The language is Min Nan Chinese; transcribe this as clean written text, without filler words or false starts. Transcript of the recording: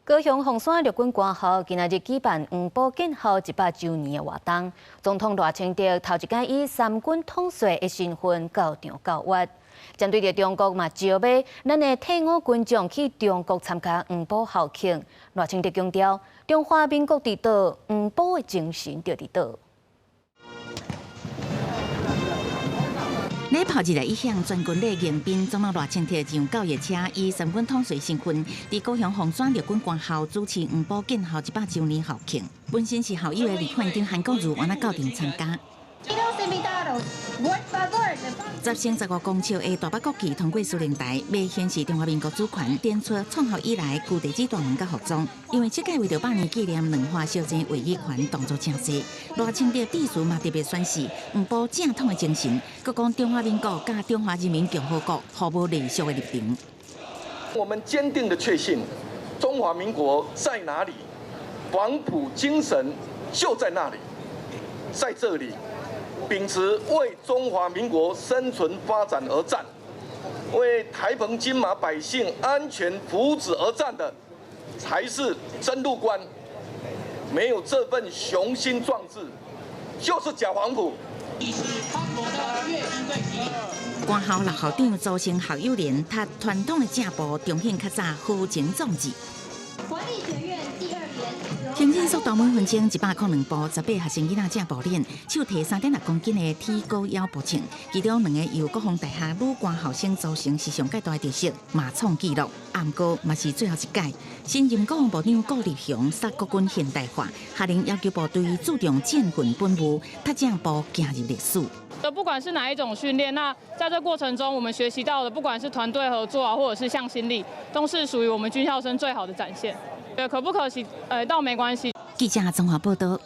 高雄鳳山陸軍官校今仔日舉辦黃埔建校100週年的活動，總統賴清德頭一擺以三軍統帥的身份到場校閱。針對著中國嘛招欲咱的退伍軍將去中國參加黃埔校慶，賴清德強調，中華民國佇佗，黃埔的精神就佇佗。禮炮日來一向全軍禮迎賓，總統賴清德上教育車以三軍統帥身份，佇高雄鳳山陸軍官校主持黃埔建校100週年校慶。本身是校友的立法院長韓國瑜，嘛到場參加。10升15公尺的大北國旗通過司令台，欲顯示中華民國主權，展出創校以來舊地址大門佮服裝。因為這屆為著百年紀念兩岸相爭話語權動作誠濟，賴清德致辭嘛特別宣示黃埔正統的精神，閣講中華民國佮中華人民共和國毫無隸屬的立場。我們堅定的確信，中華民國在哪裡，黃埔精神就在那裡，在這裡。秉持為中華民國生存發展而戰，為台澎金馬百姓安全福祉而戰的，才是真陸軍。沒有這份雄心壯志，就是假黃埔。官校老校長組成校友連，踏傳統的正步，彰顯較早豪情壯志。行進速度每分鐘102步，18學生囡仔正步練，手提3.6公斤的鐵高腰步槍，其中兩个由國防大學女官校生組成，是上蓋大的特色，嘛創紀錄。毋過嘛是最後一屆。新任國防部長顧立雄殺國軍現代化，下令要求部隊注重戰訓本務，踏正步行入歷史。不管是哪一種訓練，那在這過程中，我們學習到的，不管是團隊合作啊，或者是向心力，都是屬於我們軍校生最好的展現。對，可不可惜？倒沒關係。記者綜合報道。